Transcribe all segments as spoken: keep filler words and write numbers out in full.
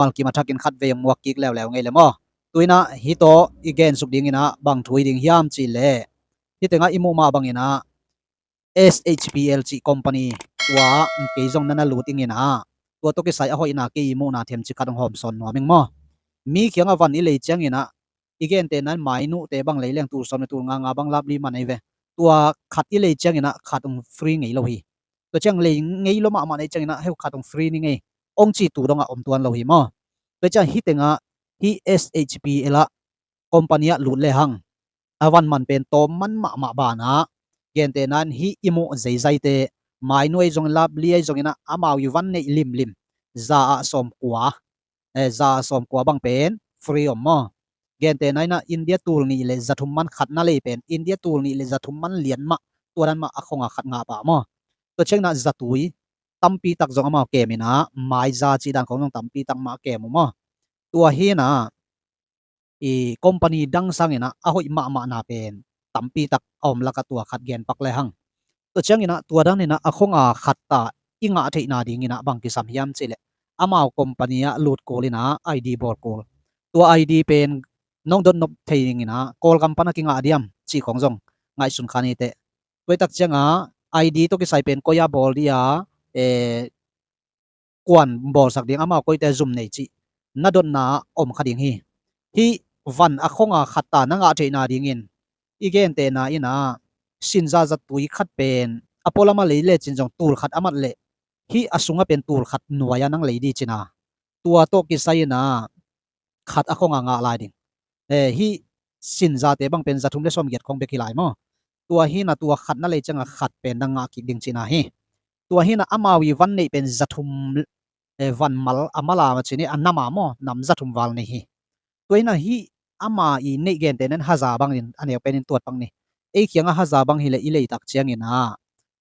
Malkim a thakin khat vei hong muak kik leuleu ngei le maw. Tuinah hih tawh i gensuk dinginah bang thu hi ding hiam cih leh, hih tengah i muh mah banginah S H P L cih company tua kei zong na na lut inginah, tua tawh kisai a hoihna kei i muhna themcik khat hong hawmsawn nuam ing maw. Mi kiangah van i lei cianginah i gentehna in mainuhte bang lei leng tul sawm le tul nga nga bang lapli man ei ve. Tua khat i lei cianginah khat hong free ngei lo hi. Tua ciang lei ngei lo mahmah nei cianginah heu khat hong free ni ngei hong ci tu dongah om tuan lo hi maw. Tua ciang hih tengah hih S H P L ah company ah lut lehang a van man pen tawm man mahmah banah, gentehna in hih i muh zeizaite, mainuh ei zongin lapli ei zonginah amau i van neih limlim za ah sawmkua, eh, za ah sawmkua bang pen free om maw. Gentehna inah India tul nih le zathum man khat na lei pen India tul nih le zathum man lian mah, tua dan mah a khonga khat ngah pah maw. Tua cianginah zatui tampi tak zong amau kem inah, maiza cih dan khong zong tampi tak mah a kem uh maw. Tua hinah i company dang sanginah a hoih mahmahna pen tampi tak a om lakah tua khat genpak lehang. Tua cianginah tua daninah a khonga khatta i ngah theihna dinginah bang kisam hiam cih leh, amau company ah lut kul inah I D bawl kul. Tua I D pen nong dot nop thei dinginah Kawlgam pan a kingah diam cih khong zong ngaihsun kha ni teh. Tuaitak cianga I D tawh kisai pen koi a bawl dia, eh, kuan bawlsak ding, amau koite zum nei cih na dotna om kha ding hi. Hih van a khonga khatta na ngah theihna dingin i gentehna inah sinza zatui khat pen a pualam a lei lecin zong tul khat a mat leh hih a sungah pen tul khat nuai-a nang lei di cina, tua tawh kisai inah khat a khonga ngah lai ding. Eh, hih sinzate bang pen zathum le sawmgiat khong bek hi lai maw. Tua hinah tua khat na lei cianga khat pen nang ngah kik ding cina hi. Tua hinah amau i van neih pen zathum, eh, van mal a mala ma cini a nama maw, nam zathum val nei hi. Tua hinah hih ama i neih gentehna in haza bangin a neu penin tuat pak ni. Ei kiangah haza bang hileh i leitak cianginah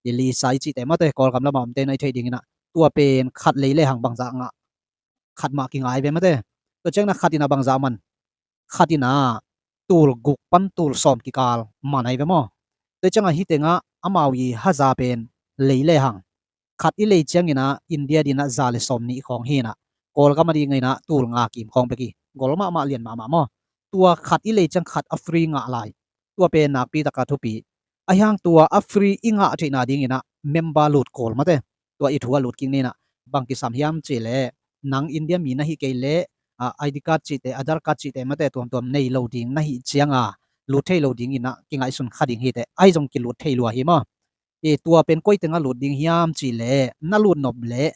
i lisa i cihte mate Kawlgam lamah omte na i theih dinginah tua pen khat lei lehang bangzah ngah, khat mah kingai ve mate. Tua cianginah khat inah bangzah man, khat inah tul guk pan tul sawm kikal man ai ve maw. Tua ciangah hih tengah amau i haza pen lei lehang khat i lei cianginah India dinah za le sawm nih khawng hinah Kawlgam a dinginah tul nga kim khawng bek hi. Gol mahmah lian mahmah maw. Tua khat i lei ciang khat a free ngah lai. Tua pen nakpi taka thupi. Ahiang tua a free i ngah theihna dinginah member lut kul mate. Tua i thu a lut kik ninah bang kisam hiam cih leh, nang India mi na hi kei leh, ah, I D card cihte, Aadhaar card cihte mate tuamtuam nei lo ding na hi cianga lut thei lo dinginah kingaihsun kha ding hi teh. Ahi zong kilut thei lua hi maw. I tua pen koi tengah lut ding hiam cih leh, na lut nop leh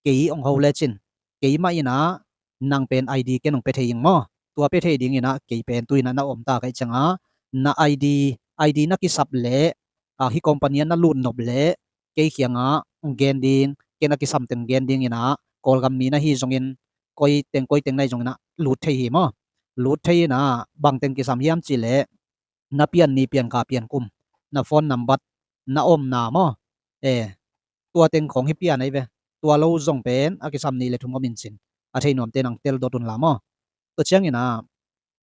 kei ong ho lecin, kei mah inah nang pen I D ken ong pe thei ing maw. Tua pe thei dinginah kei pen tu inah na om ta ka i cianga na I D, I D na kisap leh, ah, hih company ah na lut nop leh kei kiangah ong gen ding, ken a kisam teng gen dinginah Kawlgam mi na hi zongin koi teng koi teng na hi zonginah lut thei hi maw. Lut thei inah bang teng kisam hiam cih leh, na pian ni, pian ka, pian kum, na phone nambat, na omna maw. Eh, tua teng khong hi pian ai ve. Tua lo zong pen a kisam nih le thum om in cin, a thei nuamte nang tel dot un la maw. Tua cianginah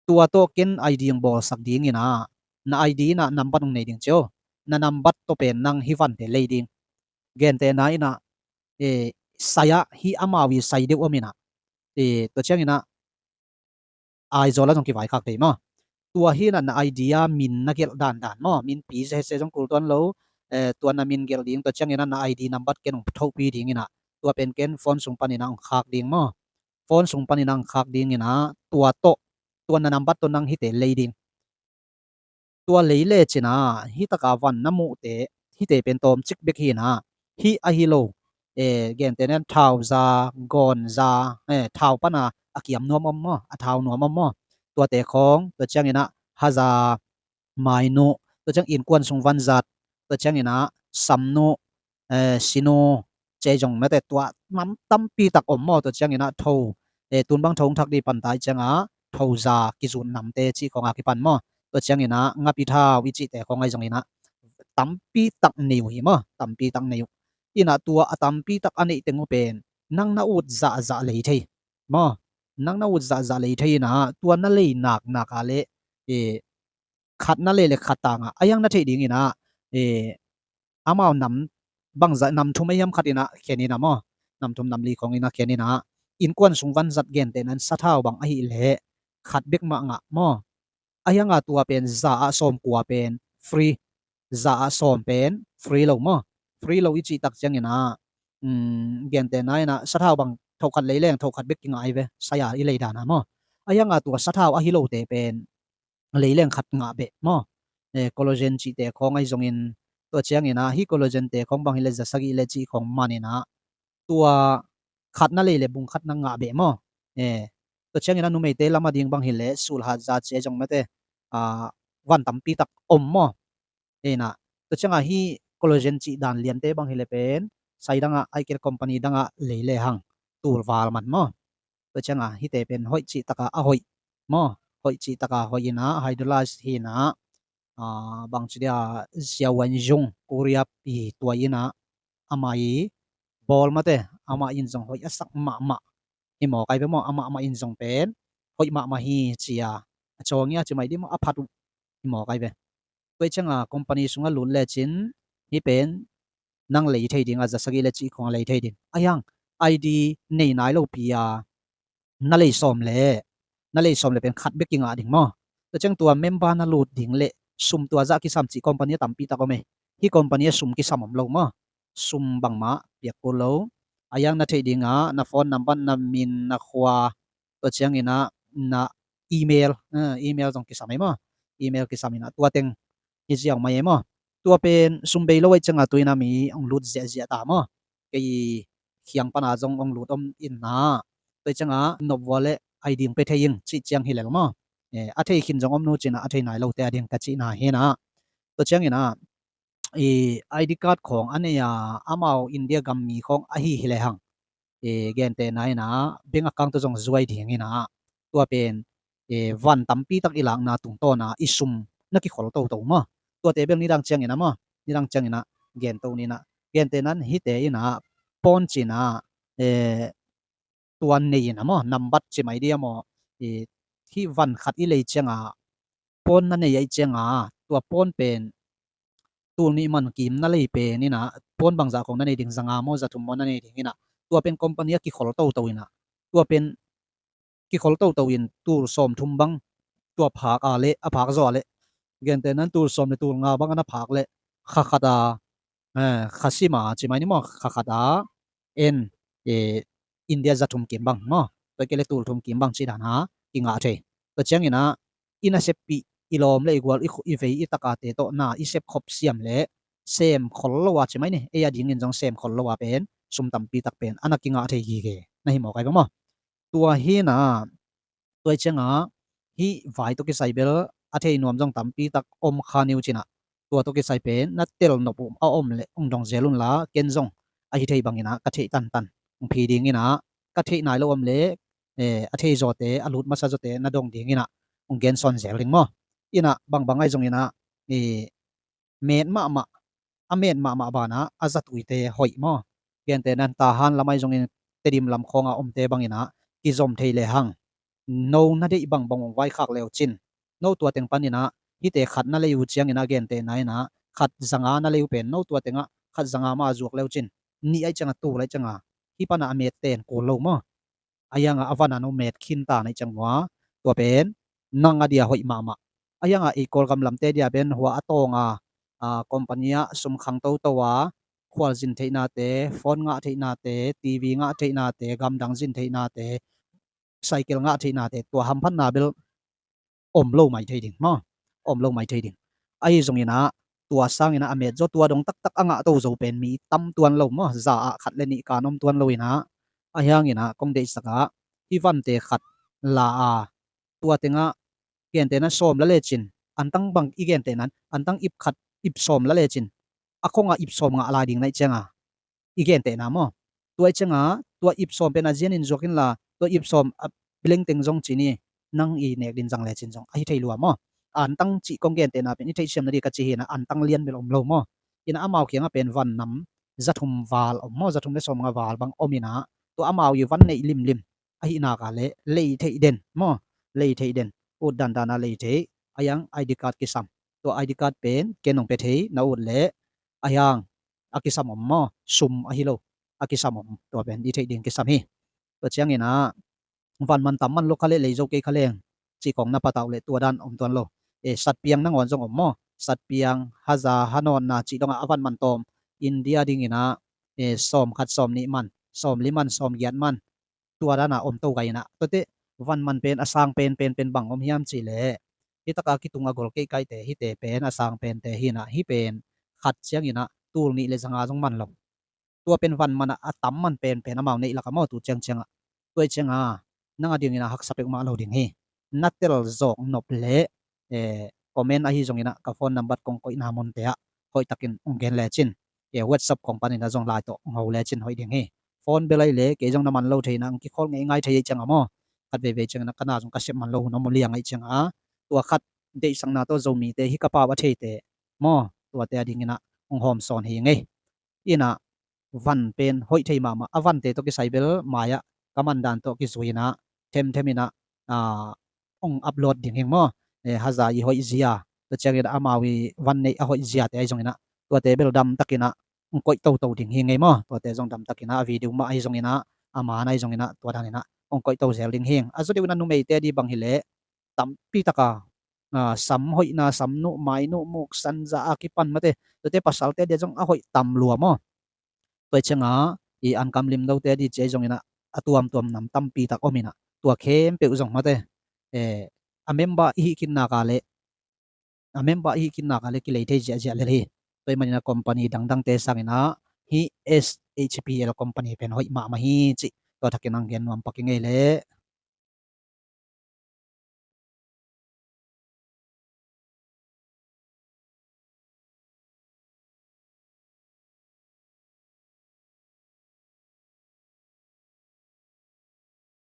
tua tawh ken I D ong bawlsak dinginah na I D inah nambat ong nei ding cio. Na nambat tawh pen nang hih vante lei ding. Gentehna inah, eh, sai ah hih amau i sai deuh om inah, eh, tua cianginah Aizawl ah zong kivaikhak thei maw. Tua hinah na I D a min na gelh dandan maw, min pi zese zong kul tuan lo. Eh, tua na min gelh ding, tua cianginah na I D nambat ken ong thohpi dinginah tua pen ken phone sung paninah ong khak ding maw. Phone sung paninah ong khak dinginah tua tawh, tua na nambat tawh nang hihte lei ding. Tua lei lecinah hih taka van na muhte, hihte pen tawmcik bek hinah, hih ahi lo, eh, gentehna in thauza, gawnza, eh, thau pana a kiam nuam om maw, a thau nuam om maw. Tuate khawng, tua cianginah haza, mainuh, tua ciang innkuan sung vanzat, tua cianginah samnuh, eh, sinu, cei zong mate tua nam tampi tak om maw. Tua cianginah tho, eh, tun bang tho hong thak di pan ta i cianga thoza kizut namte cih khawnga kipan maw. Tua cianginah ngapi thau i cihte khawng ahi zonginah tampi tak nei uh hi maw, tampi tak nei uh. Inah tua a tampi tak a neih teng uh pen nang na ut zahzah lei thei maw. Nang na ut zahzah lei thei inah tua na lei naknak a leh, eh, khat na lei le khat tangah a hiang na theih dinginah, eh, amau nam bangzah nam thum a hiam khat inah khen inah maw, nam thum nam li khawng inah khen inah, innkuan sung vanzat gentehna in sathau bang ahih leh khat bek mah ngah maw. Ahi hanga tua pen za ah sawm kua pen free, za ah sawm pen free lo maw. Free lo i cih tak ciangin ah, um, gentehna in ah sathau bang thokhat lei leng thokhat bek kingah ahi ve, sai a i lei dan ah maw. Ahi hanga tua sathau ahi lote pen lei leng khat ngah beh maw. Eh, collagen cihte khawng ahi zongin, tua ciangin ah hih collagen te khawng bang hi leh za sagih le cih khawng man in ah tua khat na lei le bung khat na ngah beh maw. Eh, tua ciangin ah numeite lam a ding bang hi leh sulhat za ci ahi zong mate, ah, van tampi tak om maw. Eh, in ah tua ciangah hih collagen cih dan liante bang hi leh pen sai dangah, ahih kei leh company dangah lei le hang tul val man maw. Tua ciangah hihte pen hoih cih takah a hoih maw. Hoih cih takah hoih in ah hydrolyze hi in ah, ah, bangci dia, Xiaowen Zhong, Korea pi tua in ah, amah i bawl mate, amah in zong hoih a sak mahmah hi mawk ahi ve maw. Amah, amah in zong pen hoih mahmah hi ci a, a cawngia ci mai dih maw, a phat uh hi mawk ahi ve. Tua ciangah company sungah lut lecin hih pen nang lei thei ding a, za sagih le cih khawng a lei thei ding. Ahi hang I D nei nai lopi a na lei sawm le, na lei sawm le pen khat bek kingah ding maw. Tua ciang tua member na lut ding le sum tua zah kisam cih company a tampi tak om e. Hih company a sum kisam om lo maw. Sum bangmah piak kul lo. Ahi hang na theih dingah na phone number, na min, na khua, tua ciangin ah na email, eh, email zong kisam ei maw. Email kisam in ah tua teng hi ziau mai ei maw. Tua pen sum bei lo ahih ciangah tu in ah mi hong lut ziahziah ta maw. Kei khiang pana zong hong lut om in ah, tua ciangah nop vua le I D hong pe thei ing cih ciang hi lel maw. Eh, a thei khin zong om nu cin ah a thei nai lote a ding ka cihna hi in ah. Tua ciangin ah i I D card khawng a nei a, amau India gam mi khawng ahi hi le hang, i gentehna in ah bank account tawh zong zuai ding in ah, tua pen, i van tampi tak i lakna tungtawn ah i sum na kikhol toto maw. Tuate bel nidang ciangin ah maw, nidang ciangin ah gen to ni in ah, gentehna in hihte in ah pawn cin ah, eh, tua nei in ah maw, nambat ci mai dih a maw, i, hih van khat i lei ciangah pawn na nei ahih ciangah tua pawn pen tul nih man kim na lei pen in ah, pawn bangzah khawng na nei ding, za nga maw, za thum maw na nei ding in ah, tua pen company a kikhol toto in ah, tua pen kikhol toto in tul sawm thum bang tua phak a le, a phak zaw a le, gentehna in tul sawm le tul nga bang a na phak le kha khat a, eh, kha sim a ci mai ni maw, kha khat a en, eh, India za thum kim bang maw, tua kei le tul thum kim bang cih dan a kingah thei. Tua ciangin ah i naseppih, i lawm le i gual, i khu-, i vei i takate tawh na i sep khop siam le sem khol lo a ci mai ni, ei a dingin zong sem khol lo a pen sum tampi tak pen a na kingah thei gige na hi mawk ahi bang maw. Tua hi in ah, tua i ciangah hih vai tawh kisai bel a thei nuam zong tampi tak om kha ni uh cin ah, tua tawh kisai pen na tel nop uh a om le hong dong zel un la, ken zong ahi thei bangin ah ka theih tantan hong phi ding in ah, ka theih nai lo om le, eh, a thei zawte, a lut masa zawte na dong ding in ah hong gen sawn zel ding maw. In ah bangbang ahi zongin ah, eh, met mahmah, a met mahmah banah a zatuite hoih maw. Gentehna in Tahan lam ahi zongin Tedim lam khawnga omte bangin ah kizom thei le hang, no na deih bangbang hong vaikhak le uh cin, no tua teng panin ah hihte khat na lei uh ciangin ah, gentehna in ah khat za nga na lei uh pen, no tua tengah khat za nga mah a zuak le uh cin, nih ahih ciangah, tul ahih ciangah hih panah a met ten kul lo maw. Ahi hangah a van a no met khin ta na hih ciang uh a, tua pen nang a dia hoih mahmah. Ahi hangah ei Kawlgam lamte dia pen hua a tawng a, a, company ah sum khang toto a, khualzin theihnate, phone ngah theihnate, T V ngah theihnate, gamdang zin theihnate, cycle ngah theihnate, tua hamphatna bel om lo mai thei ding maw. Om lo mai thei ding. Ahi zongin ah tua sangin ah a met zaw, tua dong taktak a ngah to zo pen mi tam tuan lo maw, za ah khat le nih kan om tuan lo in ah. Ahi hangin ah kong deihsak ah hih vante khat la a, tua tengah gentehna sawm la lecin, antang bang i gentehna in antang ip khat, ip sawm la lecin, a khongah ip sawm ngah lai ding na hih ciangah i gentehna maw. Tua hih ciangah tua ip sawm pen a zianin zuak inla, tua ip sawm a bileng teng zong ci ni, nang i nek din zang lecin zong ahi thei lua maw. Antang cih kong gentehna pen i theihsiam nading ka ci hi in ah, antang lian bel om lo maw. In ah amau kiangah pen van nam za thum val om maw, za thum le sawm nga val bang om in ah, tua amau i van neih limlim ahih nak a le lei theih den maw, lei theih den, ut dandan a lei theih. Ahi hang I D card kisam, tua I D card pen ken hong pe thei na ut le, ahi hang a kisam om maw, sum ahi lo, a kisam om, tua pen i theih ding kisam hi. Tua ciangin ah van man tam man lo kha leh lei zo kei kha leng cih kong na patau leh tua dan om tuan lo. E, satpiang nangawn zong om maw? Satpiang, haza, hanawnna cih dongah a van man tawm India dingin ah e, sawm khat, sawm nih man, sawm li man, sawm giat man, tua dana om to gai inah. Tuate van man pen a sang pen pen pen bang om hiam cih leh, hi taka kitung a gol keih kaite hite pen a sang pente hi inah, hi pen khat ciangin ah tul nih le zanga zong man lo. Tua pen van man ah a tam man pen pen amau neih lak a maw, tu ciang ciangah. Tua ciangah nang a dingin ah haksa peuhmah lo ding hi. Na tel zawk nop leh e, comment ahi zongin ah ka phone number kong koihna munte ah hoihtakin hong gen lecin, e, WhatsApp kong panin ah zong lai tawh hong ho lecin hoih ding hi. Phone bel ahi leh kei zong na man lo thei inah hong kikhawl ngei ngai thei ahi ciangah maw, khat veivei ciangin ah ka na zong ka sep man lo hun om uh liang ahi ciangah, tua khat deihsakna tawh Zomite hi ka pau a theite maw, tuate a dingin ah hong hawm sawn hi ngei. Inah van pen hoih thei mahmah, a vante tawh kisai bel mai-ah ka man dan tawh kizui inah themthem inah, ah, hong upload ding hing maw. E, haza i hoih zia, tua ciangin amau i van neih a hoih ziate ahi zongin ah tuate bel damtakin ah hong koih toto ding hi ngei maw. Tuate zong damtakin ah a video mah ahi zongin ah, a man ahi zongin ah tua danin ah hong koih to zel ding hing. A zaw deuh inah numeite a di bang hi leh tampi taka, ah, sam hoihna, sam nuh, mai nuh, muk, sanza a kipan mate, tuate pasalte a dia zong a hoih tam lua maw. Tua ciangah i ankam limdote a di ci ahi zongin ah a tuamtuam nam tampi tak om inah, tua khempeuh zong mate, e, a member i hih kinnak a leh, a member i hih kinnak a leh kilei thei ziahziah lel hi. Tua ahih manin ah company dangdangte sangin ah hih S H P L company pen hoih mahmah hi cih tua thakin hong gen nuam pak ing ei leh.